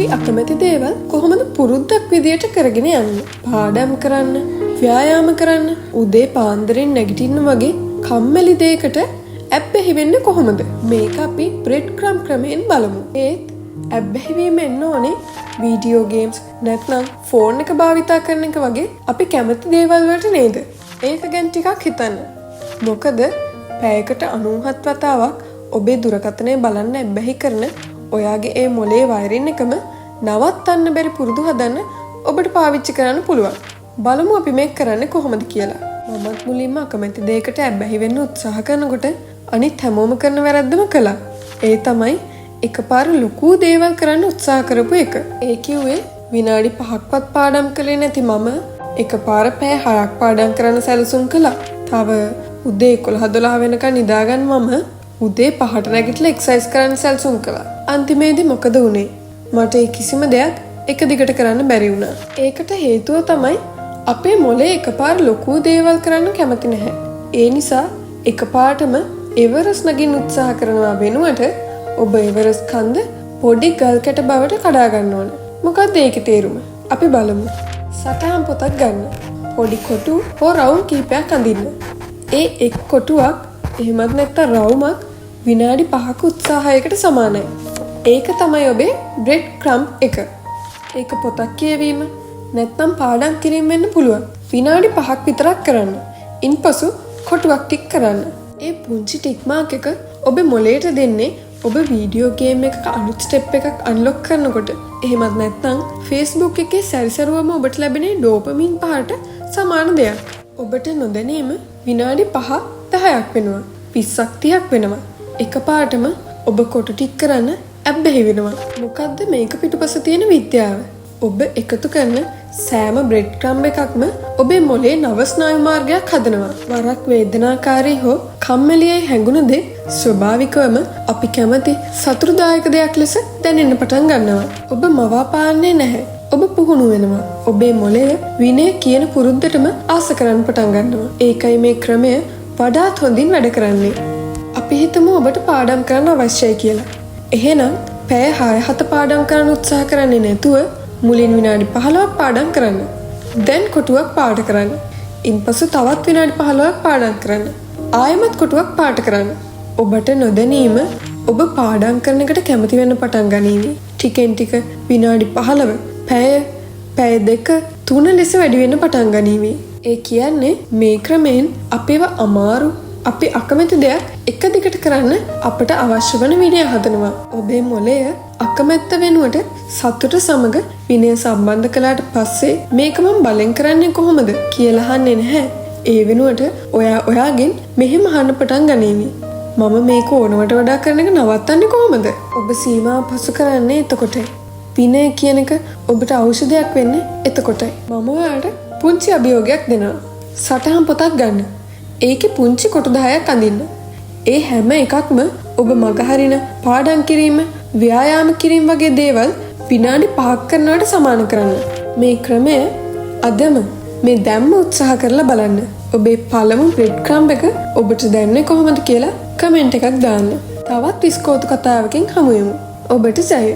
අපි අකමැති දේවල් කොහොමද පුරුද්දක් විදියට කරගෙන යන්නේ? පාඩම් කරන්න, ව්‍යායාම කරන්න, උදේ පාන්දරින් නැගිටින්න වගේ කම්මැලි දෙයකට ඇබ්බැහි වෙන්නේ කොහොමද? මේක අපි බ්‍රෙඩ් ක්‍රම් ක්‍රමයෙන් බලමු. ඒත් ඇබ්බැහි වීම එන්න ඕනේ වීඩියෝ ගේම්ස් නැත්නම් ෆෝන් එක භාවිතා කරන එක වගේ අපි කැමති දේවල් වලට නේද? ඒක ගැන ටිකක් හිතන්න. මොකද පැයකට 97 වතාවක් ඔබේ දුරකථනය බලන්න ඇබ්බැහි කරන ඔයාගේ ඒ මොලේ වයරින් එකම නවත්තන්න බැරි පුරුදු හදන්න ඔබට පාවිච්චි කරන්න පුළුවන්. බලමු අපි මේක කරන්නේ කොහොමද කියලා. මමත් මුලින්ම අකමැති දෙයකට ඇබ්බැහි වෙන්න උත්සාහ කරනකොට අනිත් හැමෝම කරන වැරද්දම කළා. ඒ තමයි එකපාර ලොකු දේවල් කරන්න උත්සාහ කරපු එක. ඒ කිව්වේ විනාඩි 5ක්වත් පාඩම් කළේ නැති මම එකපාර පැය 6ක් පාඩම් කරන්න සැලසුම් කළා. තව උදේ 11 12 වෙනකන් නිදාගන්න මම උදේ 5ට නැගිටලා එක්සර්සයිස් කරන්න සැලසුම් කළා. අන්තිමේදී මොකද වුනේ? මට ඒ කිසිම දෙයක් එක දිගට කරන්න බැරි වුණා. ඒකට හේතුව තමයි අපේ මොලේ එකපාර ලොකු දේවල් කරන්න කැමති නැහැ. ඒ නිසා එකපාරටම එවරස් නගින්න උත්සාහ කරනවා වෙනුවට ඔබ එවරස් කන්ද පොඩි ගල් කැට බවට කඩා ගන්න ඕන. මොකක්ද ඒකේ තේරුම? අපි බලමු. සටහන් පොතක් ගන්න. පොඩි කොටු හෝ රවුම් කීපයක් අඳින්න. ඒ එක් කොටුවක් එහෙමත් නැත්නම් රවුමක් විනාඩි 5ක උත්සාහයකට සමානයි. ඒක තමයි ඔබේ බ්‍රෙඩ් ක්‍රම්බ් එක. ඒක පොතක් කියවීම නැත්නම් පාඩම් කිරීම වෙන්න පුළුවන්. විනාඩි 5ක් විතරක් කරන්න. ඉන්පසු කොටුවක් ටික් කරන්න. ඒ පුංචි ටික් මාක් එක ඔබේ මොලේට දෙන්නේ ඔබ වීඩියෝ ගේම් එකක අලුත් ස්ටෙප් එකක් අන්ලොක් කරනකොට, එහෙමත් නැත්නම් Facebook එකේ සැරිසරුවම ඔබට ලැබෙන ඩෝපමින් පහරට සමාන දෙයක්. ඔබට නොදැනීම විනාඩි 5 10ක් වෙනවා. 20ක් 30ක් වෙනවා. එකපාරටම ඔබ කොටු ටික් කරන්න ඇබ්බැහි වෙනවා. මොකද්ද මේක පිටුපස තියෙන විද්‍යාව? ඔබ එකතු කරන සෑම බ්‍රෙඩ් ක්‍රම්බ් එකක්ම ඔබේ මොලේ නව ස්නායු මාර්ගයක් හදනවා. වරක් වේදනාකාරී හෝ කම්මැලියයි හැඟුණ දේ ස්වභාවිකවම අපි කැමති සතුටුදායක දෙයක් ලෙස දැනෙන්න පටන් ගන්නවා. ඔබ මවාපාන්නේ නැහැ. ඔබ පුහුණු වෙනවා. ඔබේ මොළය විනය කියන පුරුද්දටම ආස කරන්න පටන් ගන්නවා. ඒකයි මේ ක්‍රමය වඩාත් හොඳින් වැඩ කරන්නේ. අපි හිතමු ඔබට පාඩම් කරන්න අවශ්‍යයි කියලා. එහෙනම් පැය 6 7 පාඩම් කරන්න උත්සාහ කරන්නේ නැතුව මුලින් විනාඩි 15ක් පාඩම් කරන්න. දැන් කොටුවක් පාට කරන්න. ඉන්පසු තවත් විනාඩි 15ක් පාඩම් කරන්න. ආයෙමත් කොටුවක් පාට කරන්න. ඔබට නොදැනීම ඔබ පාඩම් කරන එකට කැමති වෙන්න පටන් ගනීවි. ටිකෙන් ටික විනාඩි 15 පැය, පැය 2 3 ලෙස වැඩි වෙන්න පටන් ගනීවි. ඒ කියන්නේ මේ ක්‍රමයෙන් අපේව අමාරු, අපි අකමැති දෙයක් එක දිගට කරන්න අපට අවශ්‍ය වන විනය හදනවා. ඔබේ මොළය අකමැත්ත වෙනුවට සතුට සමග විනය සම්බන්ධ කළාට පස්සේ මේක මම බලෙන් කරන්නේ කොහොමද කියලා අහන්නේ නැහැ. ඒ වෙනුවට ඔයා ඔයාගෙන් මෙහෙම අහන්න පටන් ගනීවි. මම මේක ඕනවට වඩා කරන එක නවත්තන්නේ කොහොමද? ඔබ සීමාව පසු කරන්නේ එතකොටයි. විනය කියන එක ඔබට ඖෂධයක් වෙන්නේ එතකොටයි. මම ඔයාලට පුංචි අභියෝගයක් දෙනවා. සටහන් පොතක් ගන්න. ඒකේ පුංචි කොටු 10ක් අඳින්න. ඒ හැම එකක්ම ඔබ මගහරින, පාඩම් කිරීම, ව්‍යායාම කිරීම වගේ දේවල් විනාඩි 5ක් කරනවට සමාන කරන්න. මේ ක්‍රමය අදම මේ දැම්ම උත්සාහ කරලා බලන්න. ඔබේ පළමු බ්‍රෙඩ් ක්‍රම්බ් එක ඔබට දැනුනේ කොහොමද කියලා කමෙන්ට් එකක් දාන්න. තවත් විස්කෝතු කතාවකින් හමු වෙමු. ඔබට ජය.